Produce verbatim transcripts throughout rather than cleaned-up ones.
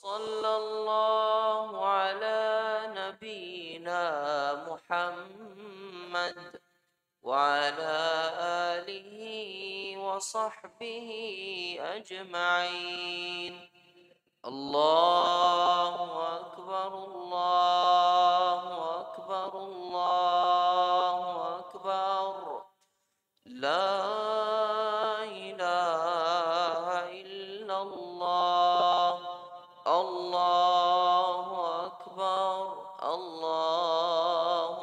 صلى الله على نبينا محمد وعلى آله وصحبه أجمعين. الله أكبر، الله أكبر، الله أكبر. لا إله إلا الله. الله أكبر، الله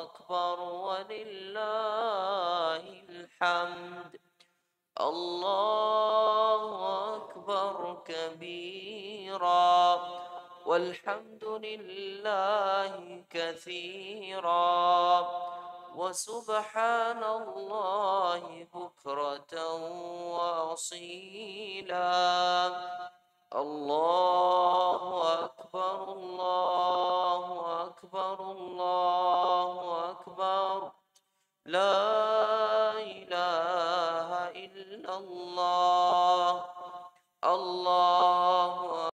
أكبر، ولله الحمد. الله أكبر كبيرا، والحمد لله كثيرا، وسبحان الله بكرة وأصيلا. الله أكبر، الله أكبر، الله أكبر. لا إله إلا الله. الله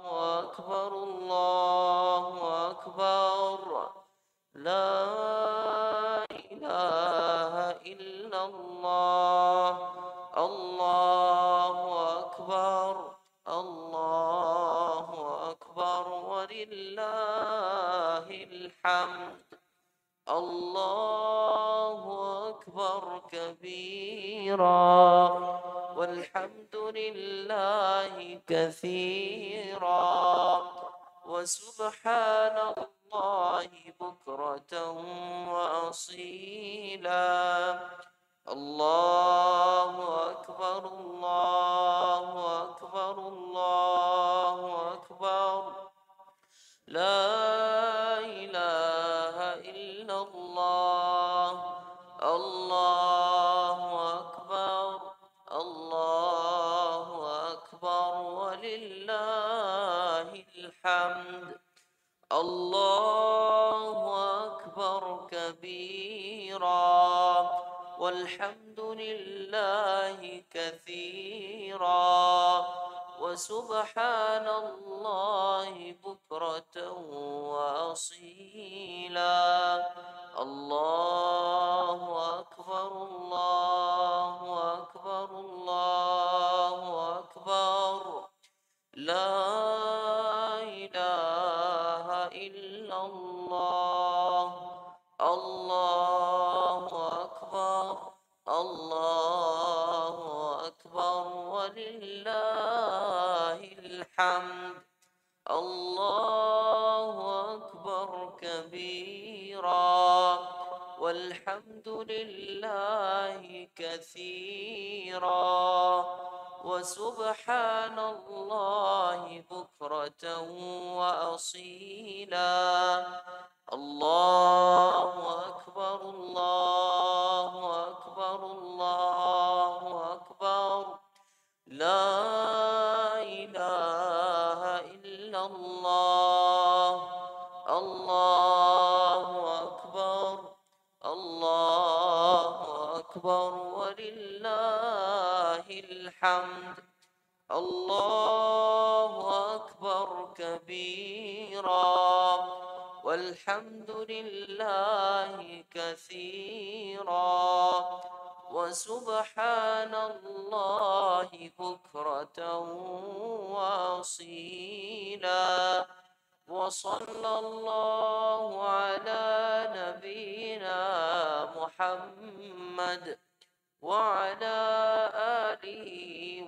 الله أكبر، الله أكبر. لا إله إلا الله. الله أكبر، الله أكبر، ولله الحمد. الله أكبر كبيرا، والحمد لله كثيرا، وسبحان الله بكرة وأصيلا. الله أكبر، الله أكبر، الله أكبر. لا إله إلا الله. الله أكبر، الله أكبر، ولله الحمد. الله أكبر كبيرا، والحمد لله كثيرا، وسبحان الله بكرة وأصيلا. الله أكبر، الله أكبر، الله أكبر. لا إله إلا الله. الله أكبر، الله أكبر، ولله الحمد. الله أكبر كبيرا، والحمد لله كثيرا، وسبحان الله بكرة وأصيلا. الله أكبر، الله أكبر، الله أكبر. لا إله إلا الله. الله أكبر، الله أكبر، ولله الحمد. الله أكبر كبيرا، والحمد لله كثيرا، وسبحان الله بكرة وأصيلا. وصلى الله على نبينا محمد وعلى آله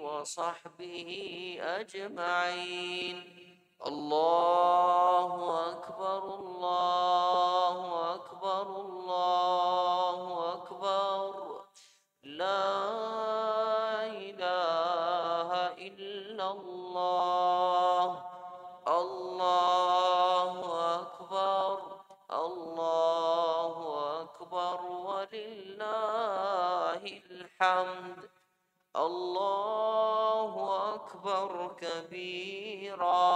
وصحبه أجمعين. الله أكبر، الله أكبر، الله أكبر. لا إله إلا الله. الله أكبر، الله أكبر، ولله الحمد. الله أكبر كبيرا،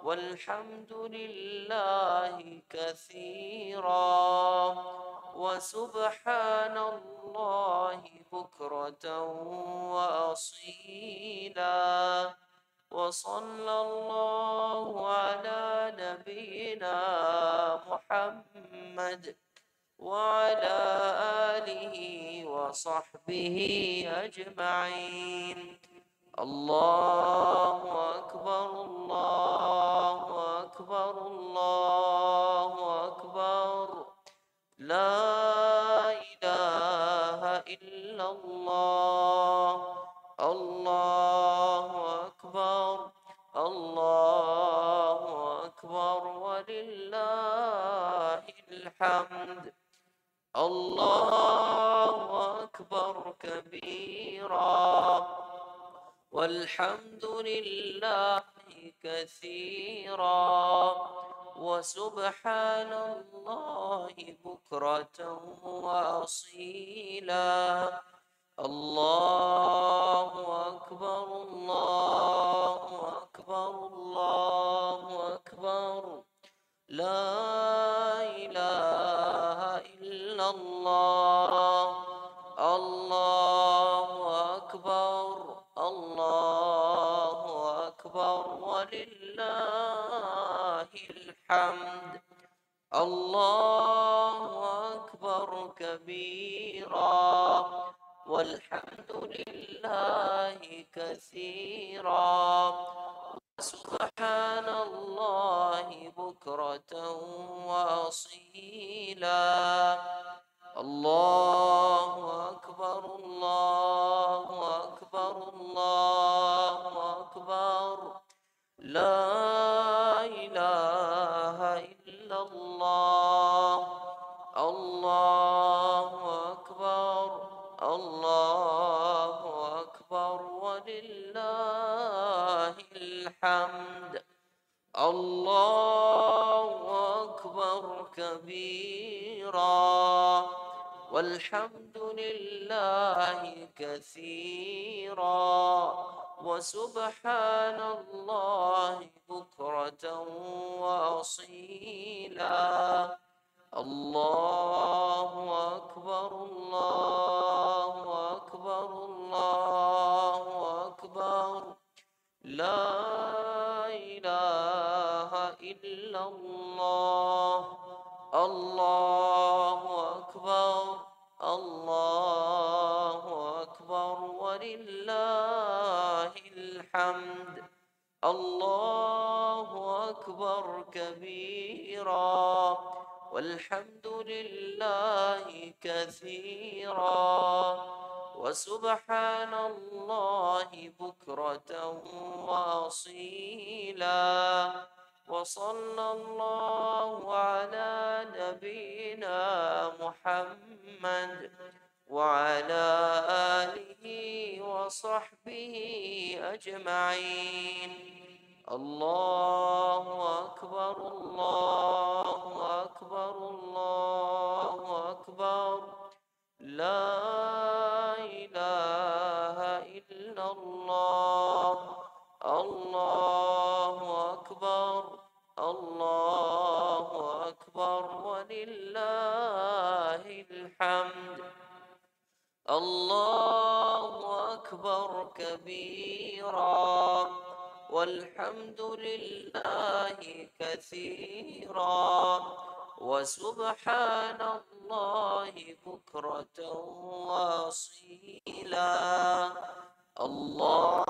والحمد لله كثيرا، وسبحان الله بكرة وأصيلا. وصلى الله على نبينا محمد وعلى آله وصحبه أجمعين. الله أكبر، الله أكبر، الله أكبر. لا إله إلا الله. الله أكبر، الله أكبر، ولله الحمد. الله أكبر كبيرا، والحمد لله كثيرا، وسبحان الله بكرة وأصيلا. الله أكبر، الله أكبر، الله أكبر. لا إله إلا الله. الله أكبر، الله أكبر، ولله الحمد. الله أكبر كبيرا، والحمد لله كثيرا، وسبحان الله بكرة وأصيلا. الله أكبر، الله أكبر، الله أكبر. لا إله إلا الله. الله أكبر، الله أكبر، ولله الحمد. الله أكبر كبيرا، والحمد لله كثيرا، وسبحان الله بكرة وأصيلا. الله أكبر، الله أكبر، الله أكبر. لا إله إلا الله. الله أكبر، الله أكبر، ولله الحمد. الله أكبر كبيرا، والحمد لله كثيرا، وسبحان الله بكرة وأصيلا. وصلى الله على نبينا محمد وعلى آله وصحبه أجمعين. الله أكبر، الله أكبر، الله أكبر. لا إله إلا الله. الله أكبر، الله أكبر، ولله الحمد. الله أكبر كبيرا، والحمد لله كثيرا، وسبحان الله بكرة وأصيلا. الله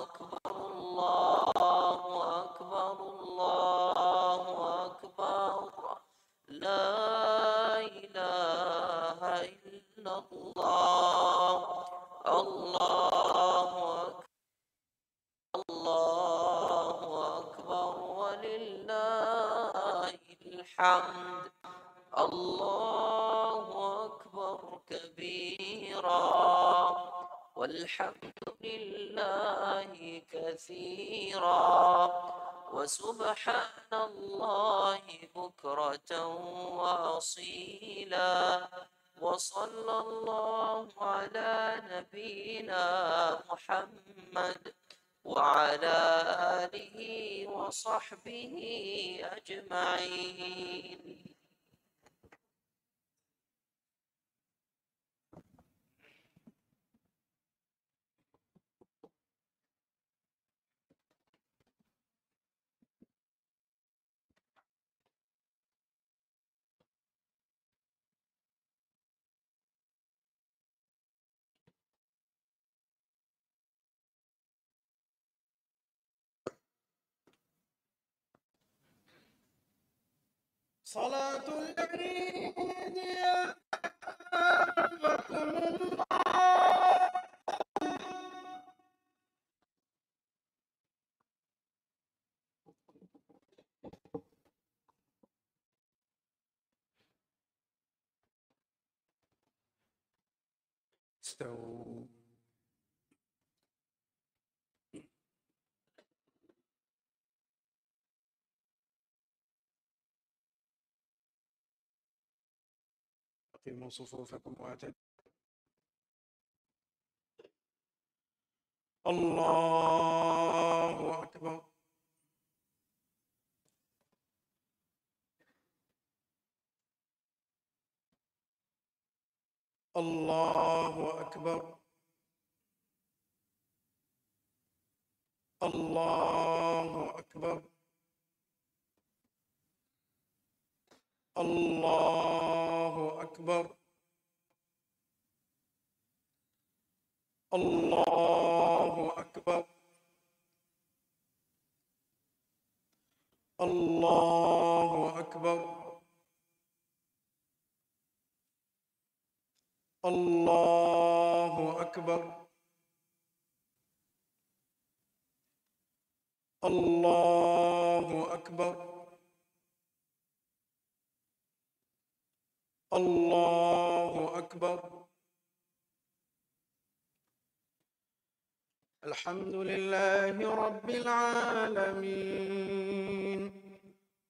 أكبر، الله أكبر، الله أكبر. لا إله إلا الله. الله أكبر. الله أكبر ولله الحمد. الله أكبر كبيرا والحمد لله كثيرا وسبحان الله بكرة وأصيلا. وصلى الله على نبينا محمد وعلى آله وصحبه أجمعين. صلاة العيد يا أكرمكم الله. استووا. أقيموا صفوفكم واعتدلوا. الله أكبر. الله أكبر. الله أكبر. الله أكبر. الله أكبر. الله أكبر. الله أكبر. الله أكبر. الله أكبر. الحمد لله رب العالمين.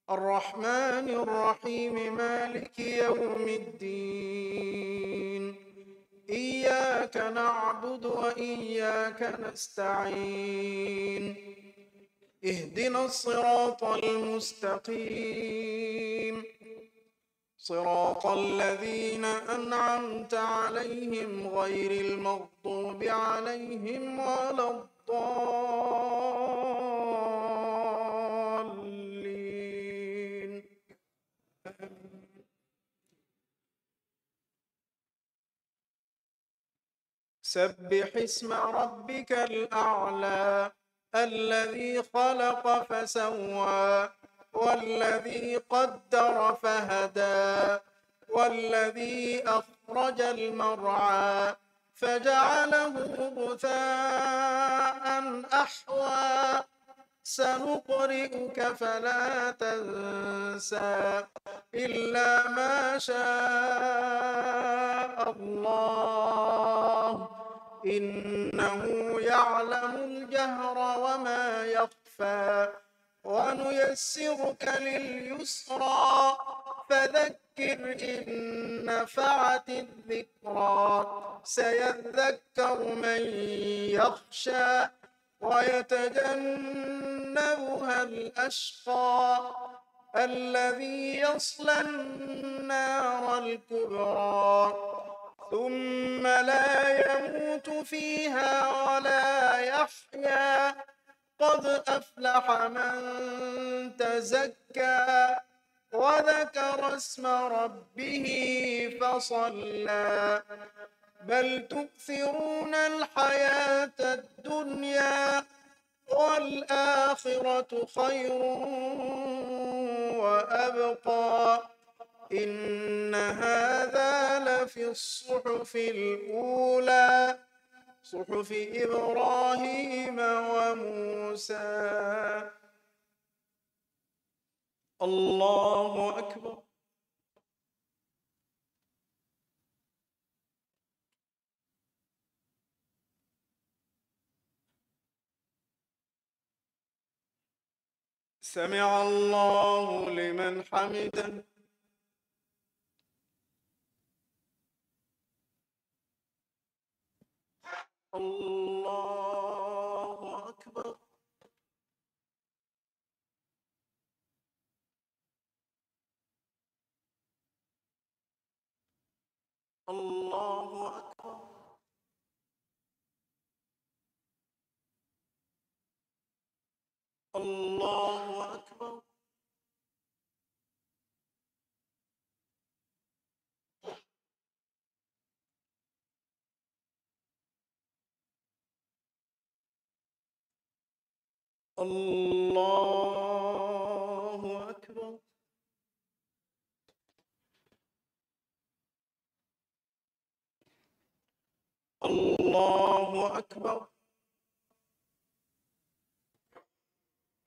الرحمن الرحيم. مالك يوم الدين. إياك نعبد وإياك نستعين. اهدنا الصراط المستقيم. صراط الذين أنعمت عليهم غير المغضوب عليهم ولا الضالين. سبح اسم ربك الأعلى. الذي خلق فسوى، والذي قدر فهدى، والذي أخرج المرعى، فجعله غثاء أحوى. سنقرئك فلا تنسى إلا ما شاء الله إنه يعلم الجهر وما يخفى. ونيسرك لليسرى فذكر إن نفعت الذكرى سيذكر من يخشى ويتجنبها الأشقى الذي يصلى النار الكبرى ثم لا يموت فيها ولا يحيا قد أفلح من تزكى وذكر اسم ربه فصلى. بل تؤثرون الحياة الدنيا والآخرة خير وأبقى. إن هذا لفي الصحف الأولى، صحف إبراهيم وموسى. الله أكبر. سمع الله لمن حمده. الله أكبر. الله أكبر. الله أكبر. الله أكبر. الله أكبر.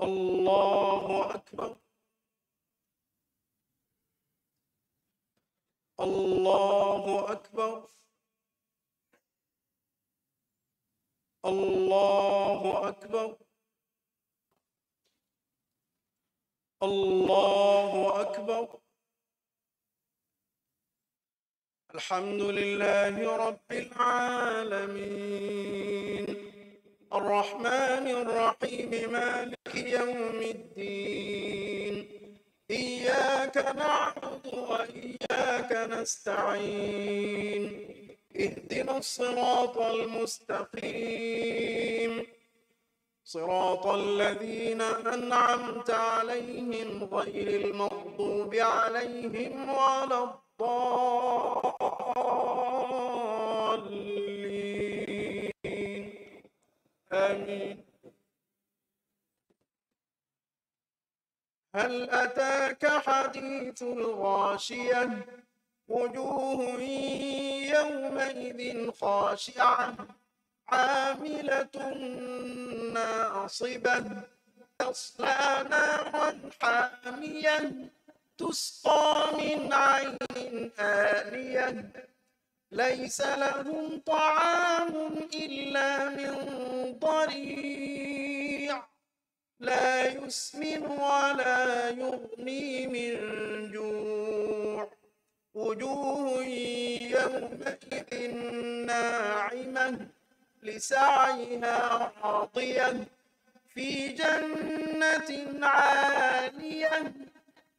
الله أكبر. الله أكبر. الله أكبر. الله أكبر. الحمد لله رب العالمين. الرحمن الرحيم. مالك يوم الدين. إياك نعبد وإياك نستعين. اهدنا الصراط المستقيم. صراط الذين أنعمت عليهم غير المغضوب عليهم ولا الضالين. آمين. هل أتاك حديث الغاشية. وجوه يومئذ خاشعة. عاملة ناصبة. تصلى نارا حامية. تسقى من عين آنية. ليس لهم طعام إلا من ضريع. لا يسمن ولا يغني من جوع. وجوه يومئذ ناعمة. لسعيها راضية. في جنة عالية.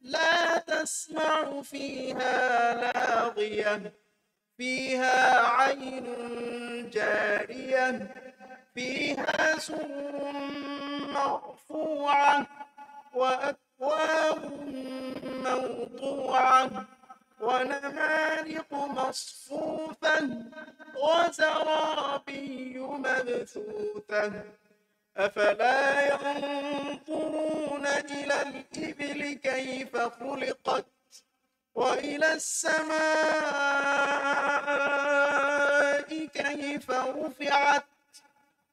لا تسمع فيها لاغية. فيها عين جارية. فيها سرر مرفوعة. وأكواب موضوعة. ونمارق مصفوفة. وزرابي مبثوثة. أفلا ينظرون إلى الإبل كيف خلقت. وإلى السماء كيف رفعت.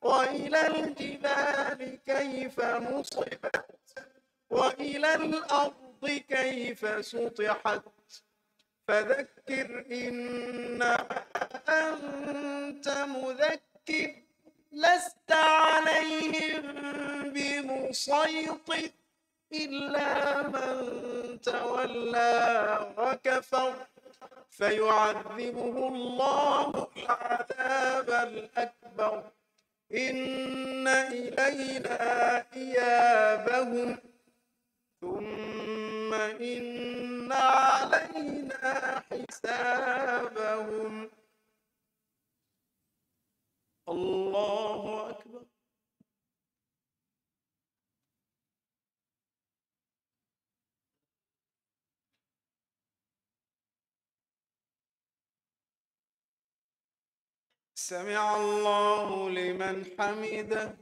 وإلى الجبال كيف نصبت. وإلى الأرض كيف سطحت. فذكر إنما أنت مذكر. لست عليهم بمسيطر. إلا من تولى وكفر فيعذبه الله العذاب الأكبر. إن إلينا إيابهم ثم إن علينا حسابهم. الله أكبر. سمع الله لمن حمده.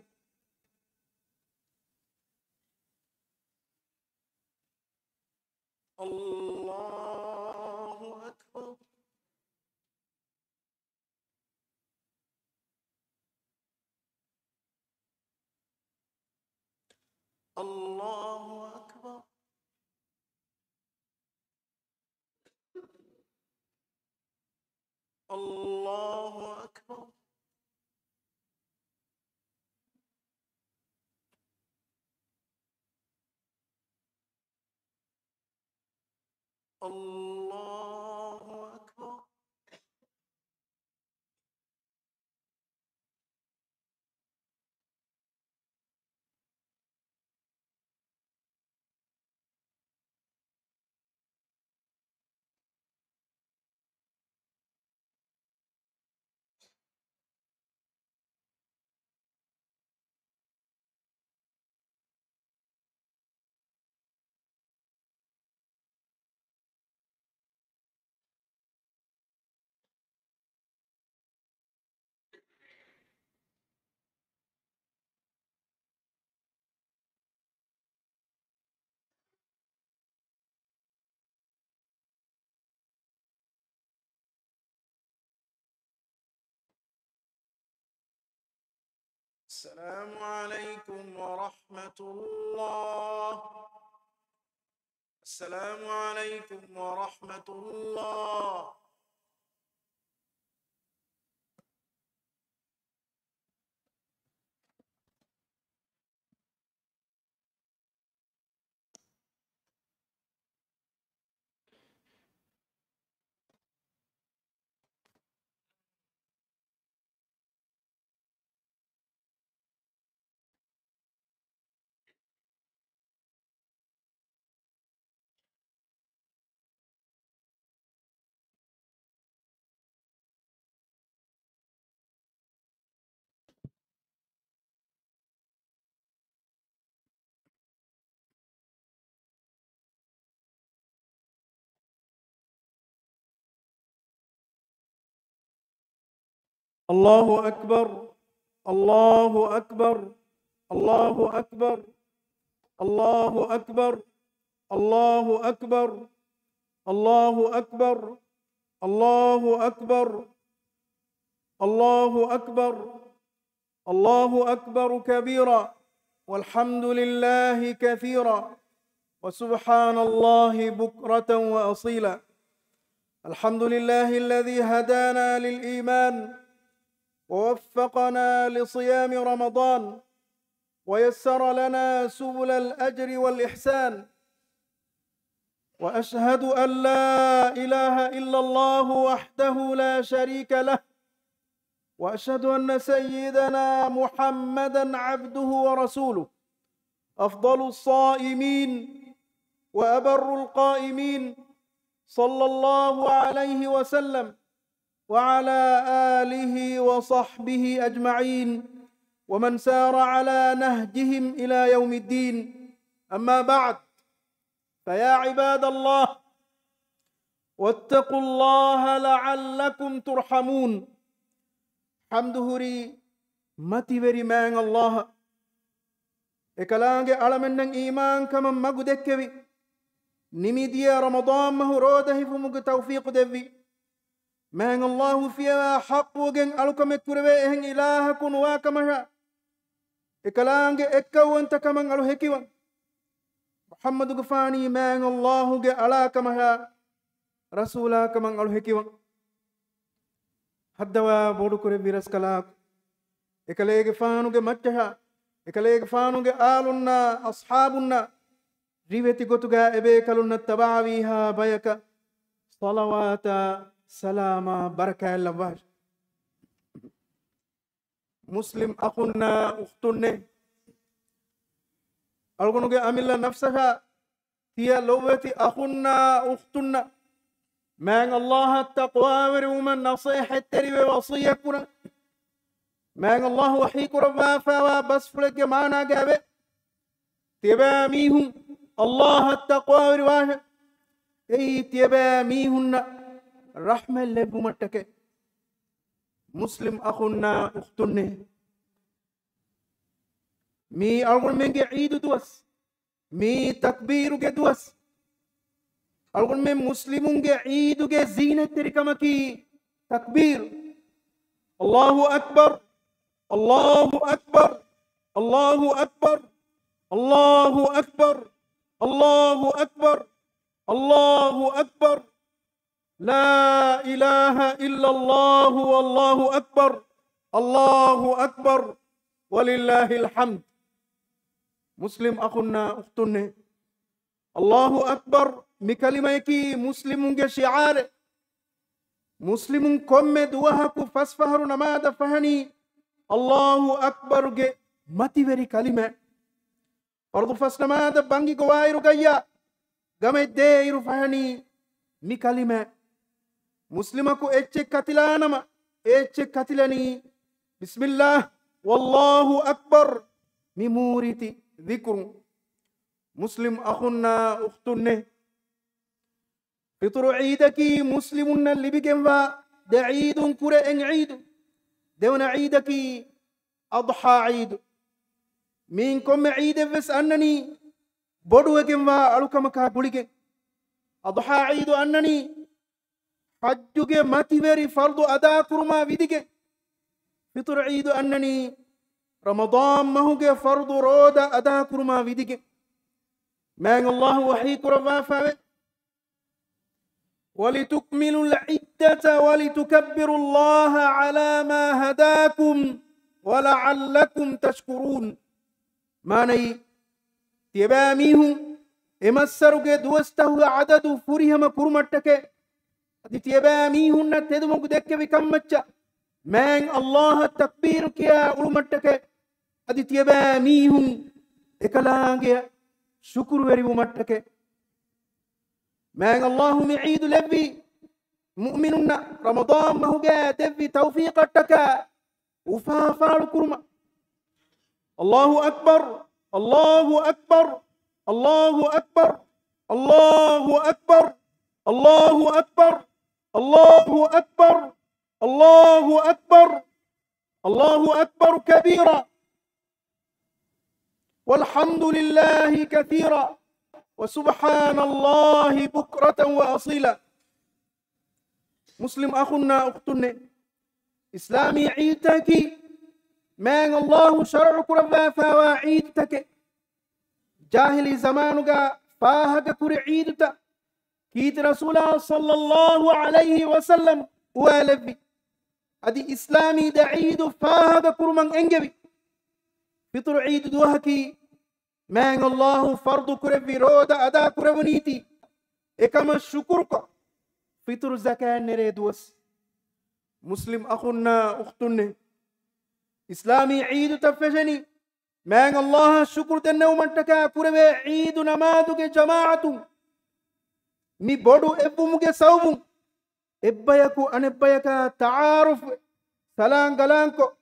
الله أكبر. الله أكبر. الله أكبر. الله أكبر. السلام عليكم ورحمة الله. السلام عليكم ورحمة الله. الله أكبر، الله أكبر، الله أكبر، الله أكبر، الله أكبر، الله أكبر، الله أكبر، الله أكبر، الله أكبر كبيرا، والحمد لله كثيرا، وسبحان الله بكرة وأصيلا. الحمد لله الذي هدانا للإيمان ووفقنا لصيام رمضان ويسر لنا سبل الأجر والإحسان، وأشهد أن لا إله إلا الله وحده لا شريك له، وأشهد أن سيدنا محمدا عبده ورسوله، أفضل الصائمين وأبر القائمين، صلى الله عليه وسلم وعلى آله وصحبه أجمعين ومن سار على نهجهم إلى يوم الدين. أما بعد، فيا عباد الله، واتقوا الله لعلكم ترحمون. ޙަމްދު ހުރީ މަތިވެރި މާތް ﷲ އަށް. އެކަލާނގެ އަޅަމެންނަށް އީމާންކަމަށް މަގު ދެއްކެވި، ނިމިދިޔަ ރަމަޟާން މަހު ރޯދަ ހިފުމުގެ ތައުފީޤު ދެއްވި، މާތް ﷲ ފިޔަވާ ޙައްޤުވެގެން އަޅުކަމެއް ކުރެވޭ އެހެން އިލާހަކު ނުވާ ކަމަށާ، އެކަލާނގެ އެއްކައުވަންތަކަމަށް އަޅު ހެކިވަން. މުޙައްމަދުގެފާނީ މާތް ﷲ ގެ އަޅާ ކަމަށާ، ރަސޫލާ ކަމަށް އަޅު ހެކިވަން. ހައްދަވާ ބޮޑުކުރެއްވި ރަސްކަލާކޮ، އެކަލޭގެފާނުގެ މައްޗަށާ، އެކަލޭގެފާނުގެ އާލުންނާ، އަޞްޙާބުންނާ، ރިވެތި ގޮތުގަ އެބޭކަލުންނަށް ތަބާވީހާ ބަޔަކަށް ޞަލަވާތާ ސަލާމާ ބަރަކާތްލައްވާށި. މުސްލިމް އަޚުންނާ އުޚްތުންނޭ! އަޅުގަނޑުގެ އަމިއްލަ ނަފްސަށާ، ތިޔަ ލޮބުވެތި އަޚުންނާ އުޚްތުންނަށް، މާތް ﷲ އަށް ތަޤްވާވެރިވުމަށް ނަޞޭޙަތްތެރިވެ ވަޞިއްޔަތްކުރަން. މާތް ﷲ ވަޙީކުރައްވާފައިވާ ބަސްފުޅެއްގެ މާނާގައިވޭ، ތިޔަބައިމީހުން ﷲ އަށް ތަޤްވާވެރިވާށެވެ. އެއީ ތިޔަބައިމީހުންނަށް ރަޙްމަތް ލެއްވުމަށްޓަކައި. މުސްލިމް އަޚުންނާ އުޚްތުންނޭ، މީ އަޅުގަނޑުމެންގެ ޢީދު ދުވަސް، މީ ތަކްބީރުގެ ދުވަސް. އަޅުގަނޑުމެން މުސްލިމުންގެ ޢީދުގެ ޒީނަތްތެރިކަމަކީ ތަކްބީރު. الله أكبر، الله أكبر، الله أكبر، الله أكبر، الله أكبر، الله أكبر. لا إله إلا الله والله أكبر، الله أكبر ولله الحمد. މުސްލިމް އަޚުންނާ އުޚްތުންނޭ، އަލްލާހު އަކްބަރު މި ކަލިމަޔަކީ މުސްލިމުންގެ ޝިޢާރެއް. މުސްލިމުން ކޮންމެ ދުވަހަކު ފަސް ފަހަރު ނަމާދަށް ފަހަނީ އަލްލާހު އަކްބަރުގެ މަތިވެރި ކަލިމަ. ފަރުޟު ފަސް ނަމާދަށް ބަންގި ގޮވާއިރު ގައްޔާ ގަމެއް ދޭއިރު ފަހަނީ މި ކަލިމަ. މުސްލިމަކު އެއްޗެއް ކަތިލާނަމަ، އެ އެއްޗެއް ކަތިލަނީ ބިސްމިއްލާހް ވައްލާހު އަކްބަރު މި މޫރިތި ޛިކުރުން. މުސްލިމް އަޚުންނާ އުޚްތުންނޭ، ފިޠުރު ޢީދަކީ މުސްލިމުންނަށް ލިބިގެންވާ ދެ ޢީދުން ކުރެ އެއް ޢީދު. ދެވަނަ ޢީދަކީ އަޟްޙާ ޢީދު. މިއިން ކޮންމެ ޢީދެއްވެސް އަންނަނީ ބޮޑުވެގެންވާ އަޅުކަމަކާ ގުޅިގެން. އަޟްޙާ ޢީދު އަންނަނީ ޙައްޖުގެ މަތިވެރި ފަރުޟު އަދާކުރުމާ ވިދިގެން. ފިޠުރު ޢީދު އަންނަނީ ރަމަޟާން މަހުގެ ފަރުޟު ރޯދަ އަދާކުރުމާ ވިދިގެން. މާތް އަލްލާހު ވަޙީ ކުރައްވާފައިވޭ، وَلِتُكْمِلُوا الْعِدَّةَ وَلِتُكَبِّرُوا اللَّهَ عَلَىٰ مَا هَدَاكُمْ وَلَعَلَّكُمْ تَشْكُرُونَ. މާނައީ، ތިޔަބައިމީހުން އެ މައްސަރުގެ ދުވަސްތަހުގެ ޢަދަދު ފުރިހަމަ ކުރުމަށްޓަކައި، އަދި ތިޔަބައިމީހުންނަށް ތެދުމަގު ދެއްކެވި ކަންމައްޗަށް މާތް އަލްލާހަށް ތަކްބީރު ކިޔާ އުޅުމަށްޓަކައި، އަދި ތިޔަބައިމީހުން އެކަލާނގެއަށް ޝުކުރުވެރިވުމަށްޓަކައި. މާތް އަލްލާހު މި ޢީދު ލެއްވީ މުއުމިނުންނަށް ރަމަޟާން މަހުގައި ދެއްވި ތައުފީޤަށްޓަކައި އުފާ ފާޅުކުރުމަށް. އަލްލާހު އަކްބަރު، އަލްލާހު އަކްބަރު، އަލްލާހު އަކްބަރު، އަލްލާހު އަކްބަރު، އަލްލާހު އަކްބަރު، އަލްލާހު އަކްބަރު، އަލްލާހު އަކްބަރު، އަލްލާހު އަކްބަރު ކަބީރާ، وَالْحَمْدُ لِلَّهِ كَثِيرًا وَسُبْحَانَ اللَّهِ بُكْرَةً وَأَصِيلًا. މުސްލިމް އަޚުންނާ އުޚްތުންނޭ، އިސްލާމީ ޢީދުތަކީ މާތް އަލްލާހު ޝަރުޢު ކުރައްވާފައިވާ ޢީދުތަކެއް. ޖާހިލީ ޒަމާނުގަ ފާހަގަކުރި ޢީދުތައް ކީރިތި ރަސޫލާ ޞައްލައްލާހު ޢަލައިހި ވަސައްލަމް އުވާލެއްވި، އަދި އިސްލާމީ ދެ ޢީދު ފާހަގަކުރުމަށް އެންގެވި. ފިޠުރު ޢީދު ދުވަހަކީ މާތް އަލްލާހު ފަރުޟު ކުރެއްވި ރޯދަ އަދާ ކުރެވުނީތީ އެކަމަށް ޝުކުރުކޮށް، ފިޠުރު ޒަކާތް ނެރޭ ދުވަސް. މުސްލިމް އަޚުންނާ އުޚްތުންނޭ، އިސްލާމީ ޢީދުތައް ފެށެނީ މާތް އަލްލާހަށް ޝުކުރު ދެންނެވުމަށްޓަކާ ކުރެވޭ ޢީދު ނަމާދުގެ ޖަމާޢަތުން. މި ބޮޑު އެއްވުމުގެ ސަބަބުން އެއްބަޔަކު އަނެއްބަޔަކާ ތަޢާރުފްވެ، ސަލާން ގަލާންކޮށް،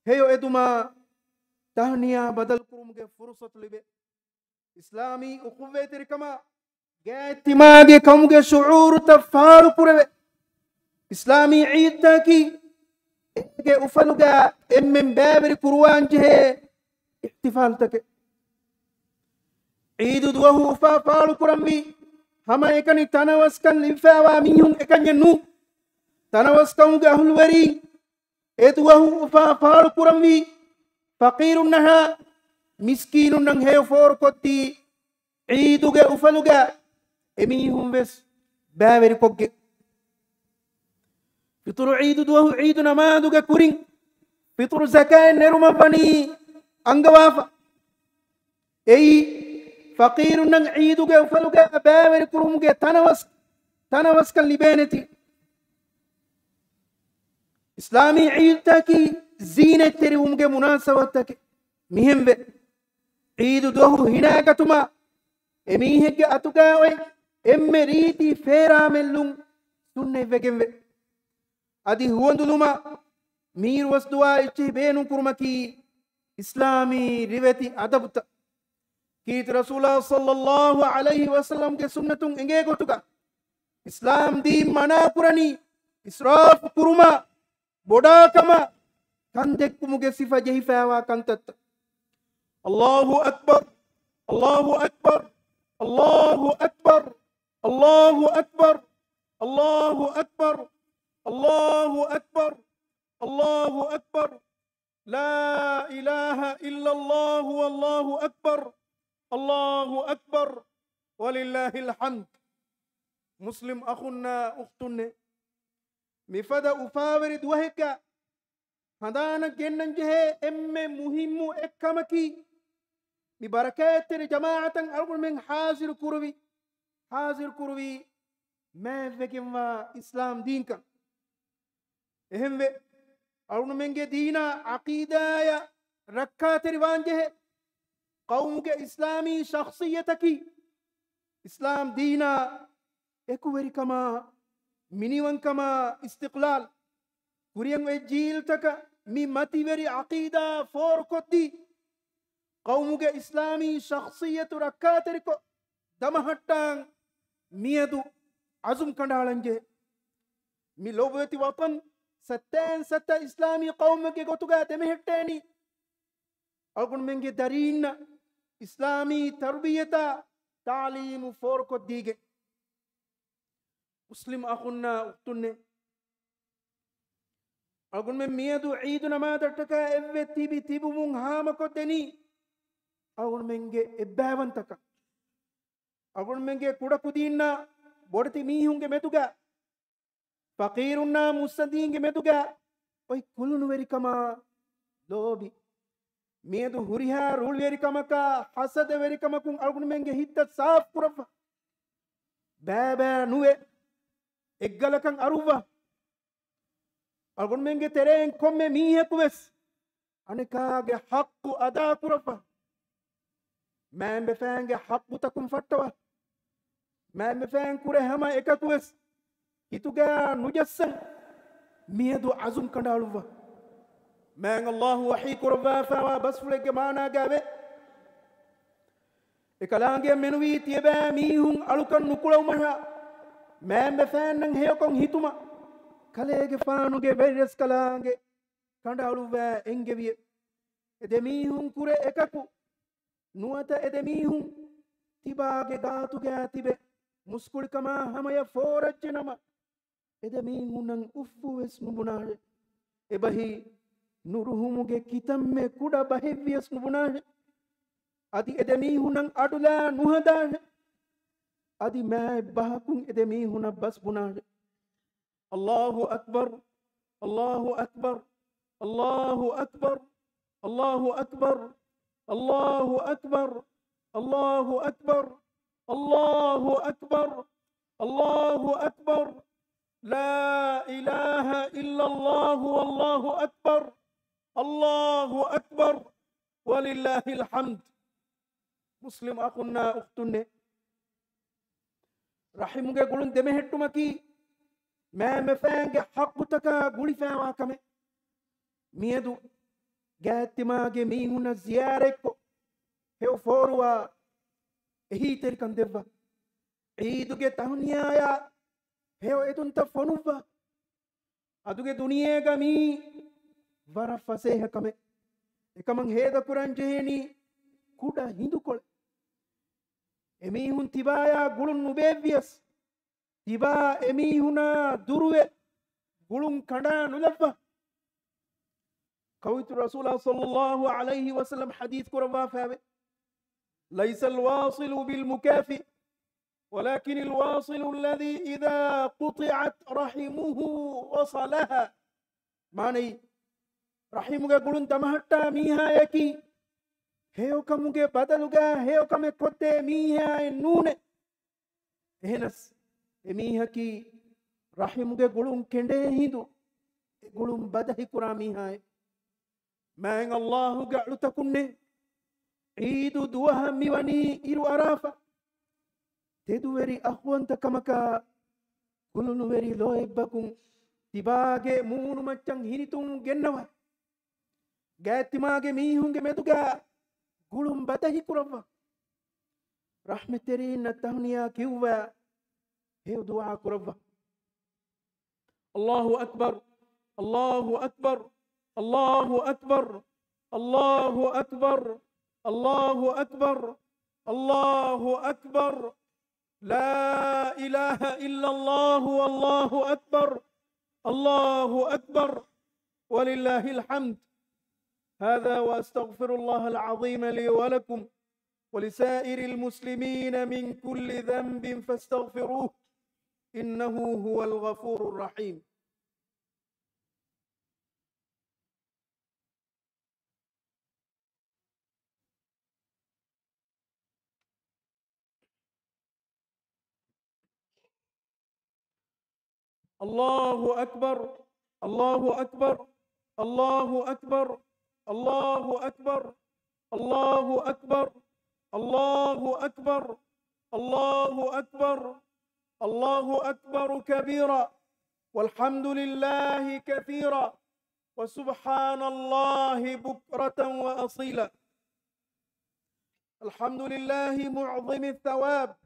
ހެޔޮ އެދުމާ ތަހްނިޔާ ބަދަލުކުރުމުގެ ފުރުޞަތު ލިބޭ. އިސްލާމީ އުޚުއްވަތްތެރިކަމާ ގާތްތިމާގެ ކަމުގެ ޝުޢޫރުތައް ފާޅުކުރެވޭ. އިސްލާމީ ޢީދުތަކީ އޭގެ އުފަލުގަ އެންމެން ބައިވެރި ކުރުވާންޖެހޭ އިޙްތިފާލުތަކެއް. ޢީދު ދުވަހު އުފާ ފާޅުކުރަންވީ ހަމައެކަނި ތަނަވަސްކަން ލިބިފައިވާ މީހުން އެކަންޏެއް ނޫން. ތަނަވަސްކަމުގެ އަހުލުވެރީން އެ ދުވަހު އުފާ ފާޅުކުރަންވީ ފަޤީރުންނަށާ މިސްކީނުންނަށް ހެޔޮ ފޯރުކޮށްދީ، ޢީދުގެ އުފަލުގަ އެމީހުން ވެސް ބައިވެރިކޮށްގެން. ފިޠުރު ޢީދު ދުވަހު ޢީދު ނަމާދުގެ ކުރިން ފިޠުރު ޒަކާތް ނެރުމަށް ވަނީ އަންގަވާފަ. އެއީ، ފަޤީރުންނަށް ޢީދުގެ އުފަލުގަ ބައިވެރިކުރުމުގެ ތަނަވަސް، ތަނަވަސްކަން ލިބޭނެތީ. އިސްލާމީ ޢީދުތަކީ ޒީނަތްތެރިވުމުގެ މުނާސަބަތުތަކެއް. މިހެންވެ، ޢީދު ދުވަހު ހިނައިގަތުމަށް އެމީހެއްގެ އަތުގައި އޮތް އެންމެ ރީތި ފޭރާމެއްލުން ސުންނަތްވެގެންވޭ. އަދި ހުވަނދުލުމަށް މީރުވަސްދުޢާ އެއްޗެހި ބޭނުންކުރުމަކީ އިސްލާމީ ރިވެތި އަދަބުތައް. ކީރިތި ރަސޫލާ ޞައްލައްލާހު ޢަލައިހި ވަސައްލަމްގެ ސުންނަތުން އެނގޭ ގޮތުގަ، އިސްލާމް ދީން މަނާކުރަނީ އިސްރާފު ކުރުމާ، ބޮޑާކަމަށް ކަންދެއްކުމުގެ ސިފަ ޖެހިފައިވާ ކަންތައްތައް. الله أكبر، الله أكبر، الله أكبر، الله أكبر، الله أكبر، الله أكبر، الله أكبر. لا إله إلا الله والله أكبر، الله أكبر، ولله الحمد. މުސްލިމް އަޚުންނާ އުޚްތުންނޭ، މިފަދަ އުފާވެރި ދުވަހެއްގަ ހަނދާނަށް ގެންނަން ޖެހޭ އެންމެ މުހިއްމު އެއްކަމަކީ، މި ބަރަކާތްތެރި ޖަމާޢަތަށް އަޅުގަނޑުމެން ޙާޟިރު ކުރުވި، ޙާޟިރު ކުރުވި މާތްވެގެންވާ އިސްލާމް ދީންކަން. އެހެންވެ، އަޅުގަނޑުމެންގެ ދީނާ ޢަޤީދާޔަށް ރައްކާތެރިވާންޖެހޭ، ޤައުމުގެ އިސްލާމީ ޝަޚްޞިއްޔަތަކީ، އިސްލާމް ދީނާ އެކުވެރިކަމާ، މިނިވަންކަމާ، އިސްތިޤްލާލް، ކުރިއަށް އޮތް ޖީލްތަކަށް މި މަތިވެރި ޢަޤީދާ ފޯރުކޮށްދީ، ޤައުމުގެ އިސްލާމީ ޝަޚްޞިއްޔަތު ރައްކާތެރިކޮށް، ދަމަހައްޓާން މިއަދު ޢަޒުމް ކަނޑައަޅަންޖެހޭ. މި ލޮބުވެތި ވަޠަން ސައްތައިން ސައްތަ އިސްލާމީ ޤައުމެއްގެ ގޮތުގަ ދެމެހެއްޓޭނީ، އަޅުގަނޑުމެންގެ ދަރީންނަށް އިސްލާމީ ތަރުބިއްޔަތާ ތަޢުލީމު ފޯރުކޮށްދީގެން. މުސްލިމް އަޚުންނާ އުޚްތުންނޭ، އަޅުގަނޑުމެން މިއަދު ޢީދު ނަމާދަށްޓަކާ އެއްވެ ތިބި ތިބުމުން ހާމަކޮށްދެނީ އަޅުގަނޑުމެންގެ އެއްބައިވަންތަކަން. އަޅުގަނޑުމެންގެ ކުޑަކުދީންނާ ބޮޑެތި މީހުންގެ މެދުގަ، ފަޤީރުންނާ މުއްސަނދީންގެ މެދުގަ އޮތް ކުލުނުވެރިކަމާ ލޯބި. މިއަދު ހުރިހާ ރުޅިވެރިކަމަކާ ޙަސަދަވެރިކަމަކުން އަޅުގަނޑުމެންގެ ހިތްތައް ސާފުކުރައްވާ. ބައިބައި ނުވެ، އެއްގަލަކަށް އަރުއްވާ. އަޅުގަނޑުމެންގެ ތެރެއިން ކޮންމެ މީހަކު ވެސް އަނެކާގެ ޙައްޤު އަދާކުރައްވާ. މައިންބަފައިންގެ ޙައްޤުތަކުން ފައްޓަވާ. މައިންބަފައިން ކުރެ ހަމަ އެކަކު ވެސް ހިތުގަ ނުޖައްސަ. މިއަދު ޢަޒުމް ކަނޑައަޅުއްވާ. މާތް ﷲ ވަޙީ ކުރައްވާފައިވާ ބަސްފުޅެއްގެ މާނާގައިވޭ، އެކަލާނގެއަށް މެނުވީ ތިޔަބައިމީހުން އަޅުކަން ނުކުޅައުމަށާ، މައިންބަފައިންނަށް ހެޔޮކޮށް ހިތުމަށް، ކަލޭގެފާނުގެ ވެރިރަސްކަލާނގެ ކަނޑައަޅުއްވައި އެންގެވިއެވެ. އެދެމީހުން ކުރެ އެކަކު ނުވަތަ އެދެމީހުން ތިބާގެ ގާތުގައި ތިބެ މުސްކުޅިކަމާ ހަމަޔަށް ފޯރައްޖެނަމަ، އެދެމީހުންނަށް އުފްފުވެސް ނުބުނާށެ. އެބަހީ ނުރުހުމުގެ ކިތަންމެ ކުޑަ ބަހެއްވިޔަސް ނުބުނާށެ. އަދި އެދެމީހުންނަށް އަޑުލާ ނުހަދާށެ. އަދި މާތް ބަހަކުން އެދެމީހުންނަށް ބަސް ބުނާށެ. الله أكبر، الله أكبر، الله أكبر، الله أكبر، الله أكبر، الله أكبر، الله أكبر، الله أكبر. لا إله إلا الله والله أكبر، الله أكبر، ولله الحمد. މުސްލިމް އަޚުންނާ އުޚްތުންނޭ، ރަޙިމުގެ ގުޅުން ދެމެހެއްޓުމަކީ މައިންބަފައިންގެ ޙައްޤުތަކާ ގުޅިފައިވާ ކަމެއް. މިއަދު ގާތްތިމާގެ މީހުންނަށް ޒިޔާރަތްކޮށް، ހެޔޮ ފޯރުވާ، އެހީތެރިކަން ދެއްވާ، ޢީދުގެ ތަހުނިޔާޔާ ހެޔޮ އެދުންތައް ފޮނުއްވާ. އަދުގެ ދުނިޔޭގަ މީ ވަރަށް ފަސޭހަ ކަމެއް. އެކަމަށް ހޭދަކުރަން ޖެހޭނީ ކުޑަ ހިނދުކޮޅެއް. އެމީހުން ތިބާޔާ ގުޅުން ނުބޭއްވިޔަސް، ތިބާ އެމީހުނާ ދުރުވެ ގުޅުން ކަނޑާ ނުލައްވާ. ކައުއިތު ރަސޫލާ ޞައްލައްލާހު ޢަލައިހި ވަސައްލަމް ޙަދީޘް ކުރައްވާފައެވެ. ليس الواصل بالمكافئ، ولكن الواصل الذي إذا قطعت رحمه وصلها. މާނައީ، ރަޙިމުގެ ގުޅުން ދަމަހައްޓާ މީހާޔަކީ، ހެޔޮކަމުގެ ބަދަލުގަ ހެޔޮކަމެއް ކޮށްދޭ މީހާއެއް ނޫނޭ. އެހެނަސް، އެމީހަކީ ރަޙިމުގެ ގުޅުން ކެނޑޭ ހިނދު، އެ ގުޅުން ބަދަހިކުރާ މީހާއެއް. މާތް ﷲ ގެ އަޅުތަކުންނޭ، ޢީދު ދުވަހަށް މިވަނީ އިރު އަރާފަ. ތެދުވެރި އަޚުވަންތަކަމަކާ، ކުލުނުވެރި ލޯތްބަކުން ތިބާގެ މޫނުމައްޗަށް ހިނިތުން ގެންނަވާ. ގާތްތިމާގެ މީހުންގެ މެދުގަ ގުޅުން ބަދަހިކުރައްވާ. ރަޙްމަތްތެރީންނަށް ތަހުނިޔާ ކިއުއްވާ، ހެޔޮ ދުޢާ ކުރައްވާ. الله أكبر، الله أكبر، الله أكبر، الله أكبر، الله أكبر، الله أكبر. لا إله إلا الله والله أكبر، الله أكبر، ولله الحمد. هذا وأستغفر الله العظيم لي ولكم ولسائر المسلمين من كل ذنب فاستغفروه، إنه هو الغفور الرحيم. الله أكبر، الله أكبر، الله أكبر، الله أكبر، الله أكبر، الله أكبر، الله أكبر، الله أكبر كبيرا، والحمد لله كثيرا، وسبحان الله بكرة وأصيلا. الحمد لله معظم الثواب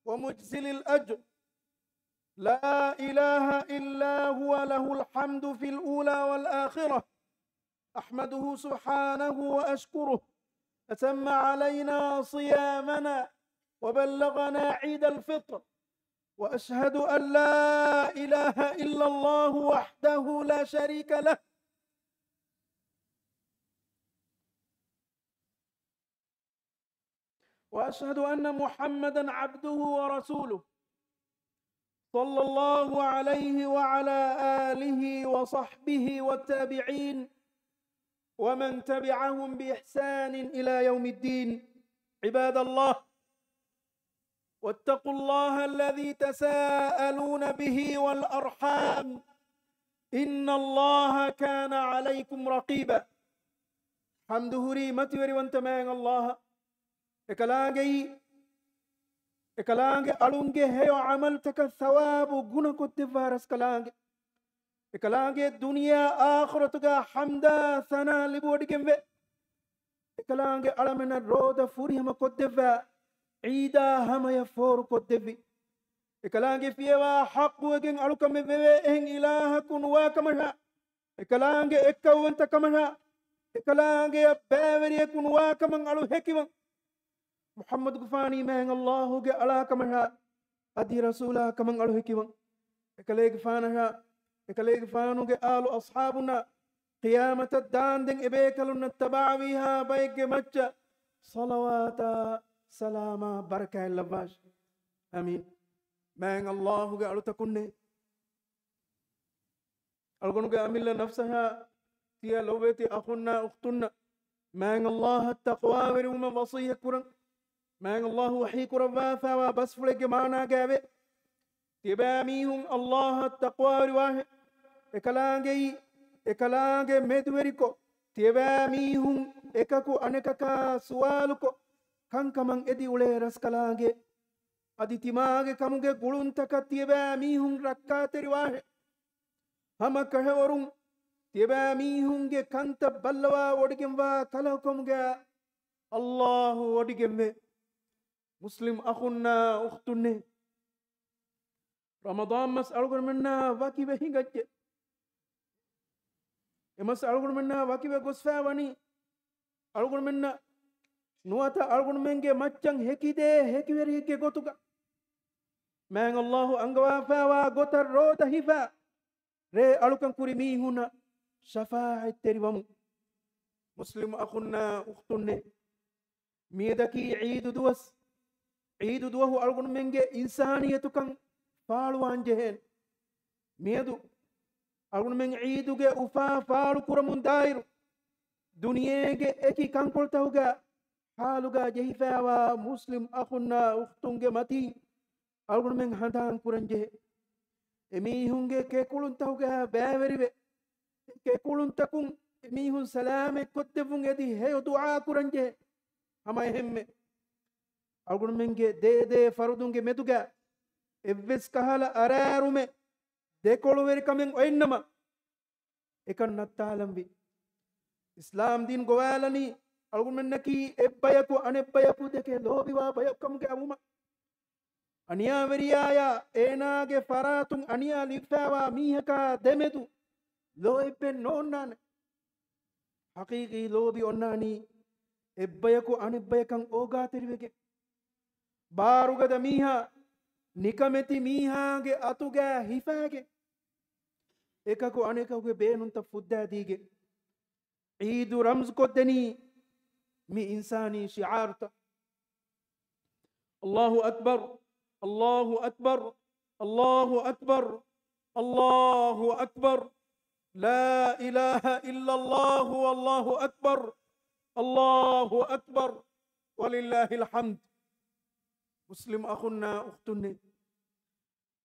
ومجزل الأجر، لا إله إلا هو، له الحمد في الأولى والآخرة. أحمده سبحانه وأشكره، أتم علينا صيامنا وبلغنا عيد الفطر، وأشهد أن لا إله إلا الله وحده لا شريك له، وأشهد أن محمدا عبده ورسوله، صلى الله عليه وعلى آله وصحبه والتابعين ومن تبعهم بإحسان إلى يوم الدين. عباد الله، واتقوا الله الذي تساءلون به والأرحام، إن الله كان عليكم رقيبا. ޙަމްދު ހުރީ މަތިވެރިވަންތަ މާތް ﷲ އަށް. އެކަލާނގެއީ، އެކަލާނގެ އަޅުންގެ ހެޔޮ ޢަމަލުތަކަށް ޘަވާބު ގުނަ ކޮށްދެއްވާ ރަސްކަލާނގެ. އެކަލާނގެ ދުނިޔެއަށް އާޚިރަތުގަ ޙަމްދާ ސަނާ ލިބިވޮޑިގެންވޭ. އެކަލާނގެ އަޅަމެންނަށް ރޯދަ ފުރިހަމަ ކޮށްދެއްވާ، ޢީދާ ހަމަޔަށް ފޯރު ކޮށްދެއްވި. އެކަލާނގެ ފިޔަވާ ޙައްޤުވެގެން އަޅުކަމެއް ވެވޭ އެހެން އިލާހަކު ނުވާ ކަމަށާ، އެކަލާނގެ އެއްކައުވަންތަ ކަމަށާ، އެކަލާނގެއަށް ބައިވެރިޔަކު ނުވާ ކަމަށް އަޅު ހެކިވަން. މުޙައްމަދުގެފާނީ މާތް ﷲ ގެ އަޅާ ކަމަށާ، އަދި ރަސޫލާ ކަމަށް އަޅު ހެކިވަން. އެކަލޭގެފާނަށާ، އެކަލޭގެފާނުގެ އާލު އަޞްޙާބުންނާ، ޤިޔާމަތަށް ދާންދެން އެބޭކަލުންނަށް ތަބަޢަވީހާ ބައެއްގެ މައްޗަށް ޞަލަވާތާ ސަލާމާ ބަރަކާތް ލައްވާށި. އާމީން. މާތް ﷲ ގެ އަޅުތަކުންނޭ، އަޅުގަނޑުގެ އަމިއްލަ ނަފްސަށާ ތިޔަ ލޮބުވެތި އަޚުންނާ އުޚްތުންނަށް މާތް ﷲ އަށް ތަޤްވާވެރިވުމަށް ވަޞިއްޔަތް ކުރަން. މާތް ﷲ ވަޙީ ކުރައްވާފައިވާ ބަސްފުޅެއްގެ މާނާގައިވޭ، ތިޔަބައިމީހުން ﷲ އަށް ތަޤްވާވެރިވާހެން. އެކަލާނގެއީ، އެކަލާނގެ މެދުވެރިކޮށް، ތިޔަބައިމީހުން އެކަކު އަނެކަކާ ސުވާލުކޮށް، ކަންކަމަށް އެދި އުޅޭ ރަސްކަލާނގެ. އަދި ތިމާގެ ކަމުގެ ގުޅުންތަކަށް ތިޔަބައިމީހުން ރައްކާތެރިވާހެން. ހަމަ ކަށަވަރުން ތިޔަބައިމީހުންގެ ކަންތައް ބައްލަވާ ވޮޑިގެންވާ ކަލަކޮމުގަ ﷲ ވޮޑިގެންވޭ. މުސްލިމް އަޚުންނާ އުޚްތުންނޭ، ރަމަޟާން މަސް އަޅުގަނޑުމެންނާ ވަކިވެ ހިނގައްޖެ. އެ މަސް އަޅުގަނޑުމެންނާ ވަކިވެ ގޮސްފައި ވަނީ، އަޅުގަނޑުމެންނަށް ނުވަތަ އަޅުގަނޑުމެންގެ މައްޗަށް ހެކިދޭ ހެކިވެރިއެއްގެ ގޮތުގަ، މާތް ﷲ އަންގަވާފައިވާ ގޮތަށް ރޯދަ ހިފާ، ރޭ އަޅުކަން ކުރި މީހުންނަށް ޝަފާޢަތްތެރިވަމުން. މުސްލިމް އަޚުންނާ އުޚްތުންނޭ، މިއަދަކީ ޢީދު ދުވަސް. ޢީދު ދުވަހު އަޅުގަނޑުމެންގެ އިންސާނިއްޔަތުކަން ފާޅުވާން ޖެހޭނެ. މިއަދު އަޅުގަނޑުމެން ޢީދުގެ އުފާ ފާޅު ކުރަމުން ދާއިރު، ދުނިޔޭގެ އެކި ކަންކޮޅުތަކުގަ ޙާލުގަ ޖެހިފައިވާ މުސްލިމް އަޚުންނާ އުޚްތުންގެ މަތީ އަޅުގަނޑުމެން ހަނދާން ކުރަން ޖެހޭ. އެމީހުންގެ ކެކުޅުންތަކުގަ ބައިވެރިވެ، އެ ކެކުޅުންތަކުން އެމީހުން ސަލާމަތްކޮށްދެއްވުން އެދި ހެޔޮ ދުޢާ ކުރަން ޖެހޭ. ހަމަ އެހެންމެ، އަޅުގަނޑުމެންގެ ދޭދޭ ފަރުދުންގެ މެދުގަ އެއްވެސް ކަހަލަ އަރާރުމެއް ދެކޮޅުވެރިކަމެއް އޮތްނަމަ، އެކަން ނައްތާލަންވީ. އިސްލާމް ދީން ގޮވާލަނީ އަޅުގަނޑުމެންނަކީ އެއްބަޔަކު އަނެއްބަޔަކު ދެކެ ލޯބިވާ ބަޔަކު ކަމުގައިވުމަށް. އަނިޔާވެރިޔާޔާ އޭނާގެ ފަރާތުން އަނިޔާ ލިބިފައިވާ މީހަކާ ދެމެދު ލޯ އެއްބައެއް ނޯންނާނެ. ޙަޤީޤީ ލޯބި އޮންނާނީ އެއްބަޔަކު އަނެއްބަޔަކަށް އޯގާތެރިވެގެން. ބާރުގަދަ މީހާ ނިކަމެތި މީހާގެ އަތުގައި ހިފާގެން، އެކަކު އަނެކަކުގެ ބޭނުންތައް ފުއްދާދީގެން، ޢީދު ރަމްޒުކޮށްދެނީ މި އިންސާނީ ޝިޢާރުތައް. الله أكبر، الله أكبر، الله أكبر، الله أكبر. لا إله إلا الله والله أكبر، الله أكبر، ولله الحمد. މުސްލިމް އަޚުންނާ އުޚްތުންނޭ،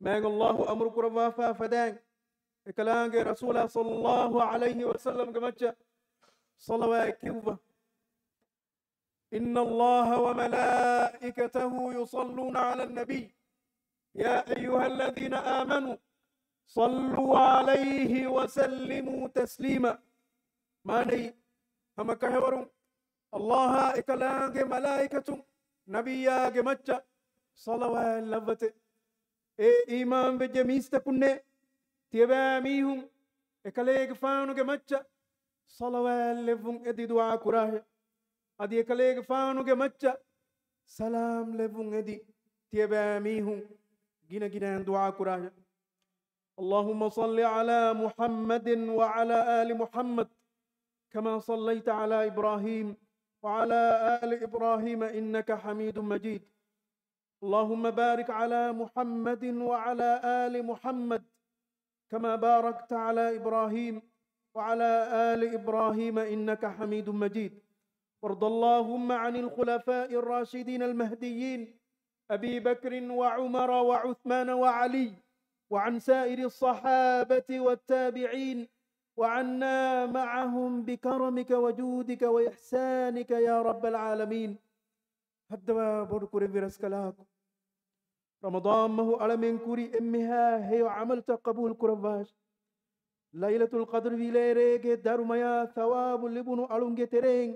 މާތް ﷲ އަމުރު ކުރައްވާފާ ފަދައިން، އެކަލާނގެ ރަސޫލާ ޞައްލައްލާހު ޢަލައިހި ވަސައްލަމްގެ މައްޗަށް ޞަލަވާތް ކިޔުއްވާ. إن الله وملائكته يصلون على النبي يا أيها الذين آمنوا صلوا عليه وسلموا تسليما. މާނައީ، ހަމަ ކަށަވަރުން ﷲ އާ އެކަލާނގެ މަލާއިކަތުން ނަބިއްޔާގެ މައްޗަށް ޞަލަވާތް ލައްވަތެ. އޭ އީމާންވެއްޖެ މީސްތަކުންނޭ، ތިޔަބައިމީހުން އެކަލޭގެފާނުގެ މައްޗަށް ޞަލަވާތް ލެއްވުން އެދި ދުޢާ ކުރާށެ. އަދި އެކަލޭގެފާނުގެ މައްޗަށް ސަލާމް ލެއްވުން އެދި، ތިޔަބައިމީހުން ގިނަގިނައިން ދުޢާ ކުރާށެ. اللهم صل على محمد وعلى آل محمد كما صليت على إبراهيم وعلى آل إبراهيم إنك حميد مجيد. اللهم بارك على محمد وعلى آل محمد كما باركت على إبراهيم وعلى آل إبراهيم إنك حميد مجيد. وارض اللهم عن الخلفاء الراشدين المهديين أبي بكر وعمر وعثمان وعلي وعن سائر الصحابة والتابعين وعنا معهم بكرمك وجودك وإحسانك يا رب العالمين. ހައްދަވާ ބޮޑު ކުރެއްވި ރަސްކަލާކު، ރަމަޟާން މަހު އަޅަމެން ކުރި އެންމެހާ ހެޔޮ ޢަމަލުތައް ޤަބޫލު ކުރައްވާށި. ލައިލަތުލް ޤަދްރު ވިލޭރޭގެ ދަރުމަޔާ ޘަވާބު ލިބުނު އަޅުންގެ ތެރެއިން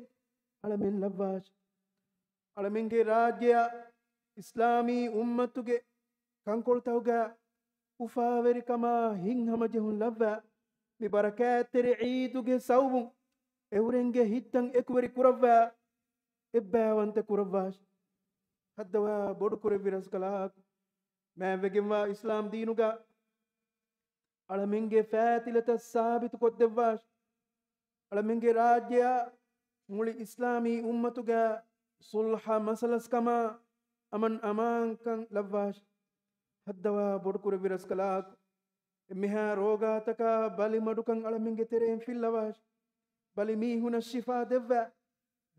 އަޅަމެން ލައްވާށި. އަޅަމެންގެ ރާއްޖެއަށް އިސްލާމީ އުއްމަތުގެ ކަންކޮޅުތަކުގަ އުފާވެރިކަމާ ހިތްހަމަޖެހުން ލައްވާ، މި ބަރަކާތްތެރި ޢީދުގެ ސަބަބުން އެއުރެންގެ ހިތްތައް އެކުވެރި ކުރައްވާ، އެއްބައިވަންތަ ކުރައްވާށި. ހައްދަވާ ބޮޑު ކުރެއްވި ރަސްކަލާކު، މާތްވެގެންވާ އިސްލާމް ދީނުގަ އަޅަމެންގެ ފާތިލަތައް ސާބިތުކޮށްދެއްވާށި. އަޅަމެންގެ ރާއްޖެއާ މުޅި އިސްލާމީ އުއްމަތުގަ ޞުލްޙަ މަސަލަސްކަމާ އަމަން އަމާންކަން ލައްވާށި. ހައްދަވާ ބޮޑުކުރެއްވި ރަސްކަލާކު، އެންމެހާ ރޯގާތަކާ ބަލިމަޑުކަން އަޅަމެންގެ ތެރެއިން ފިއްލަވާށި. ބަލި މީހުނަށް ޝިފާ ދެއްވާ،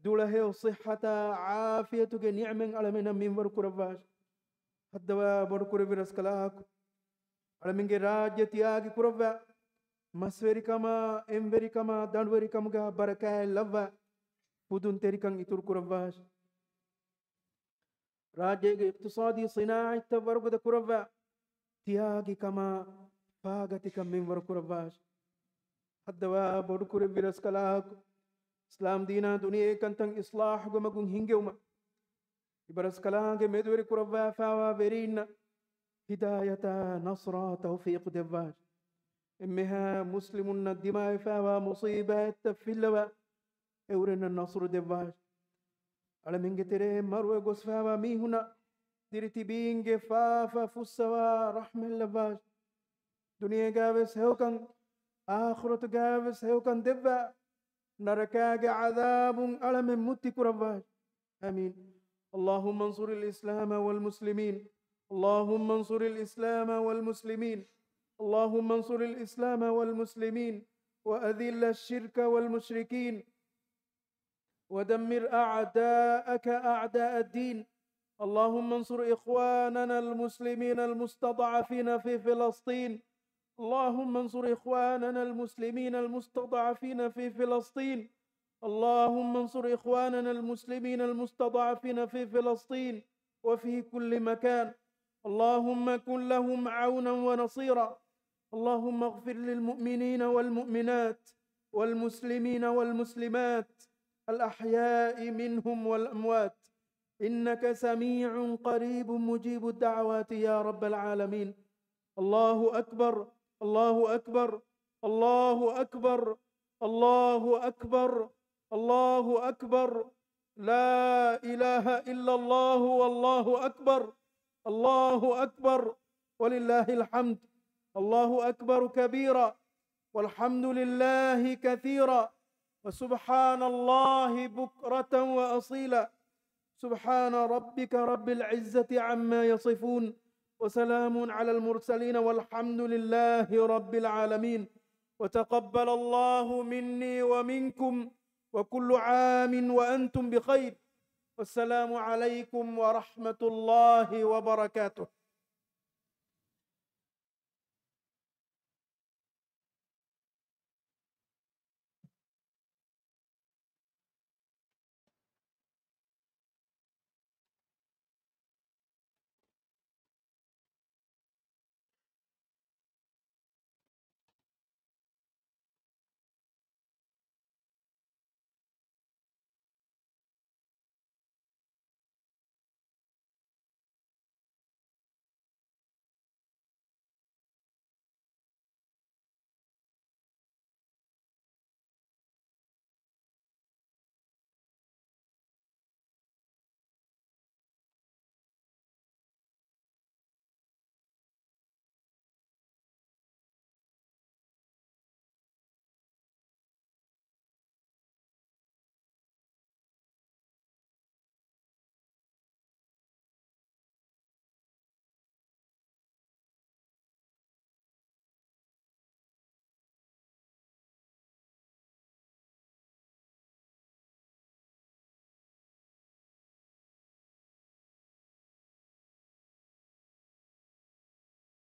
ދުޅަހެޔޮ ޞިއްޙަތާ ޢާފިޔަތުގެ ނިޢުމަތް އަޅަމެންނަށް މިންވަރު ކުރައްވާށި. ހައްދަވާ ބޮޑުކުރެއްވި ރަސްކަލާކު، އަޅަމެންގެ ރާއްޖެ ތިޔާގި ކުރައްވާ، މަސްވެރިކަމާ، އެންވެރިކަމާ، ދަނޑުވެރިކަމުގަ ބަރަކާތް ލައްވާ، ފުދުންތެރިކަން އިތުރު ކުރައްވާށި. ރާއްޖޭގެ އިޤްތިޞާދީ ޞިނާޢަތްތައް ވަރުގަދަ ކުރައްވާ، ތިޔާގި ކަމާ، ފާގަތިކަން މިންވަރު ކުރައްވާށި. ހައްދަވާ ބޮޑުކުރެއްވި ރަސްކަލާކު، އިސްލާމް ދީނާ ދުނިޔޭ ކަންތައް އިޞްލާޙުގެ މަގުން ހިންގެވުމަށް، ތިބަ ރަސްކަލާނގެ މެދުވެރި ކުރައްވާފައިވާ ވެރީންނަށް ހިދާޔަތާ ނަޞްރާ ތައުފީޤު ދެއްވާށި. އެންމެހާ މުސްލިމުންނަށް ދިމާވެފައިވާ މުޞީބާތްތައް ފިއްލަވާ، އެއުރެންނަށް ނަޞްރު ދެއްވާށި. އަޅަމެންގެ ތެރޭ މަރުވެ ގޮސްފައިވާ މީހުނަށް ދިރި ތިބީންގެ ފާފަ ފުއްސަވާ ރަޙްމަތް ލައްވާށި. ދުނިޔޭގައިވެސް ހެޔޮކަން، އާޚިރަތުގައިވެސް ހެޔޮކަން ދެއްވާ، ނަރަކާގެ ޢަޛާބުން އަޅަމެން މުއްތި ކުރައްވާށި. آمين. اللهم انصر الإسلام والمسلمين. اللهم انصر الإسلام والمسلمين. اللهم انصر الإسلام والمسلمين. وأذل الشرك والمشركين. ودمر أعداءك أعداء الدين. اللهم انصر إخواننا المسلمين المستضعفين في فلسطين. اللهم انصر إخواننا المسلمين المستضعفين في فلسطين. اللهم انصر إخواننا المسلمين المستضعفين في فلسطين وفي كل مكان. اللهم كن لهم عونا ونصيرا. اللهم اغفر للمؤمنين والمؤمنات والمسلمين والمسلمات الأحياء منهم والأموات إنك سميع قريب مجيب الدعوات يا رب العالمين. الله أكبر، الله أكبر، الله أكبر، الله أكبر، الله أكبر. لا إله إلا الله، والله أكبر، الله أكبر، ولله الحمد. الله أكبر كبيرا، والحمد لله كثيرا، وسبحان الله بكرة وأصيلا. سبحان ربك رب العزة عما يصفون، وسلام على المرسلين، والحمد لله رب العالمين. وتقبل الله مني ومنكم، وكل عام وأنتم بخير. والسلام عليكم ورحمة الله وبركاته.